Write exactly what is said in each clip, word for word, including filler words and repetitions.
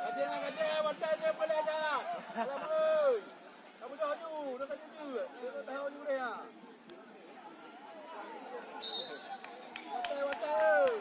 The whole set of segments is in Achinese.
Kajak, kajak, bantai dia boleh kajak. Alam oi. Kamu dah aju, dah aju je. Dia dah tahu aju dia. Bantai, bantai.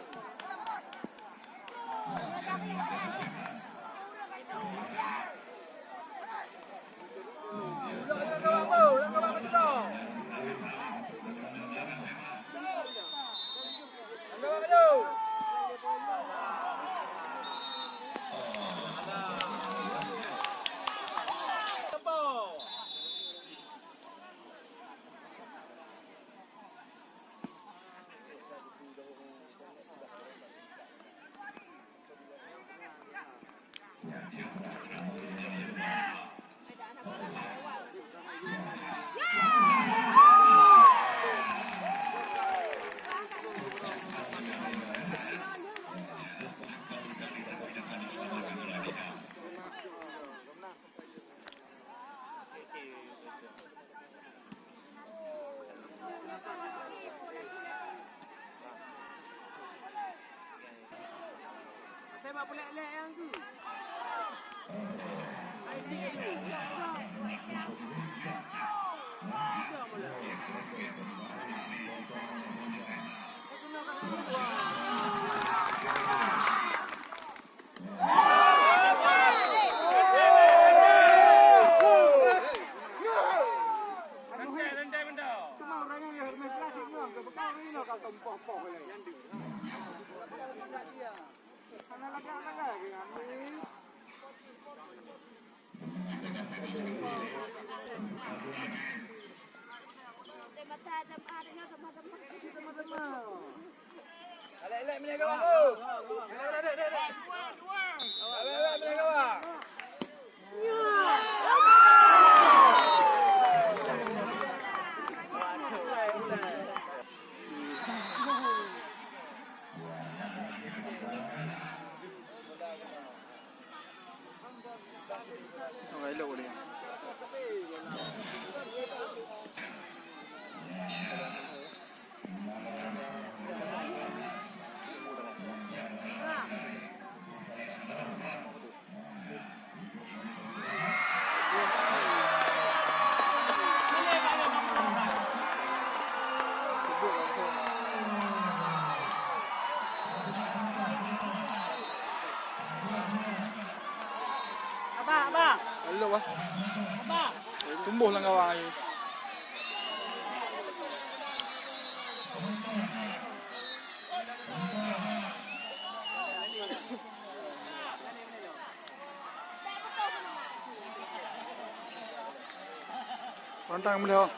Abang, abang. Halo, bah. Abang. Tumboh lam gawang air. Pantang beliau.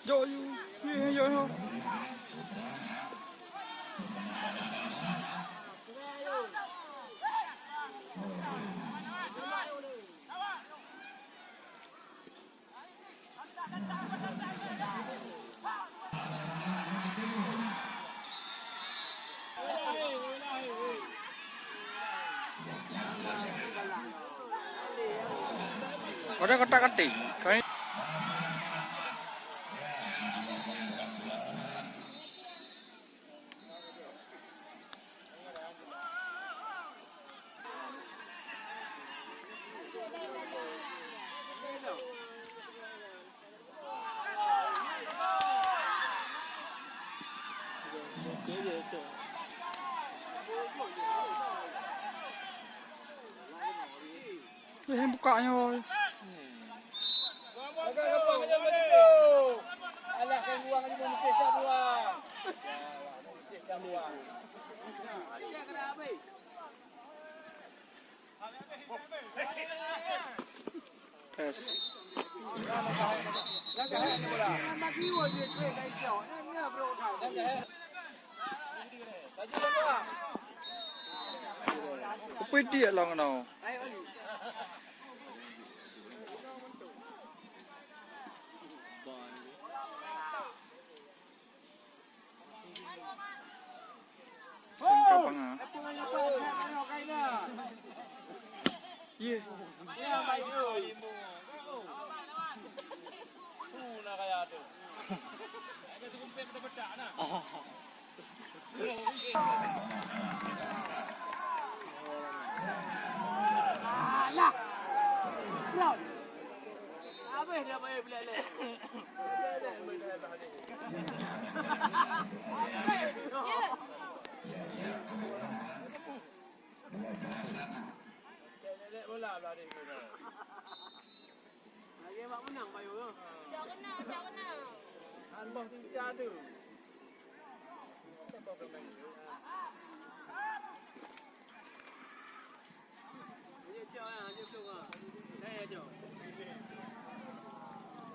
Jok yu, yu, yu, yu. Ada kotak kating. Kami Eh, buka nyoe. Alah, kan buang aja, mau mecah buang. Mecah buang. Tes. Upeti lom keunoe. Sengka panga. Ye. Alah. Habis dah bayar belalek. Lagi mak menang bayu tu. Cak kena, cak kena. Hang boh tinggi tu.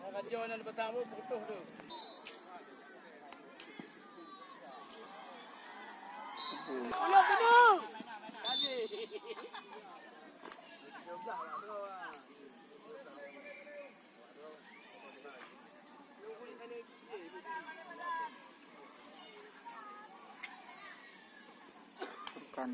Raja nan petang pun putus tu. Tolong, tolong. Kali. Bukan.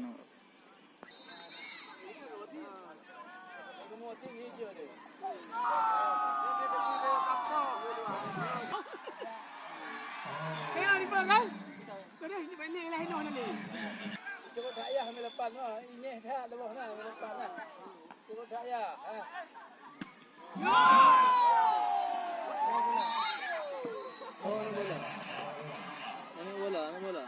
Tengok ni, Bang, kan? Kau dah ni, balik lah, Inoh ni. Cukup tak payah melepas, noh. Inyeh tak, lepas nah, melepas nah. Cukup tak payah, ha. Oh, anak bola. Anak bola, anak bola.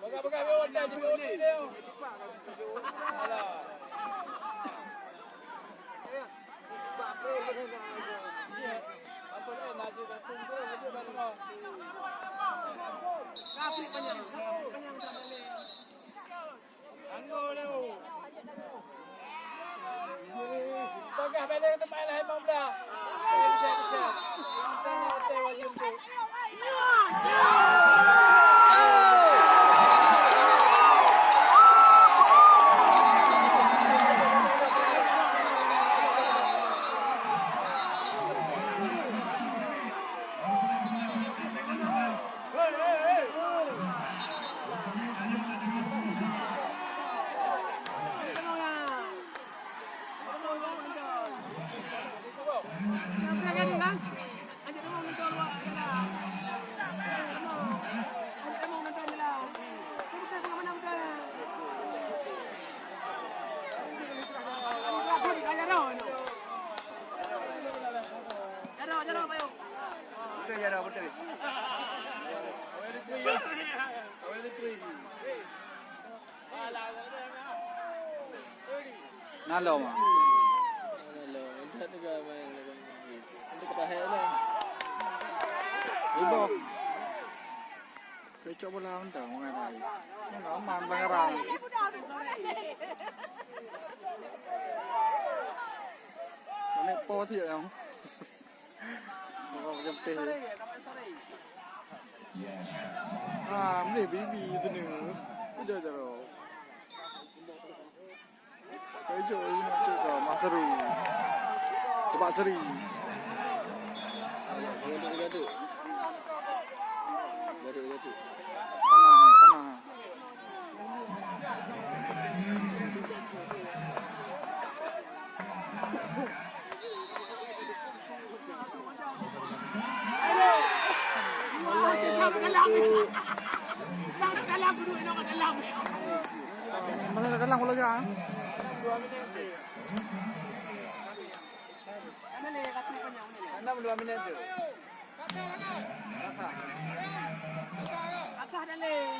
Peugah-peugah, alah. Peugah balik teumpat laén, Bang Bla. Betul, ya, betul. Nalom ah. Iboh. Keucok bola mantong, mangat hai. Nyan aman, bangarang. Bonek po tiek nyang. Oh, macam teh. Ah, boleh bibi sini. Udah jaro. Keucok sini tu ke Mas Seru. Cepat Seri. Gaduh, gaduh. Gaduh, gaduh. Panah, panah. Mana dalam lagi ah? Enam dua minit tu. Kakak dah leh.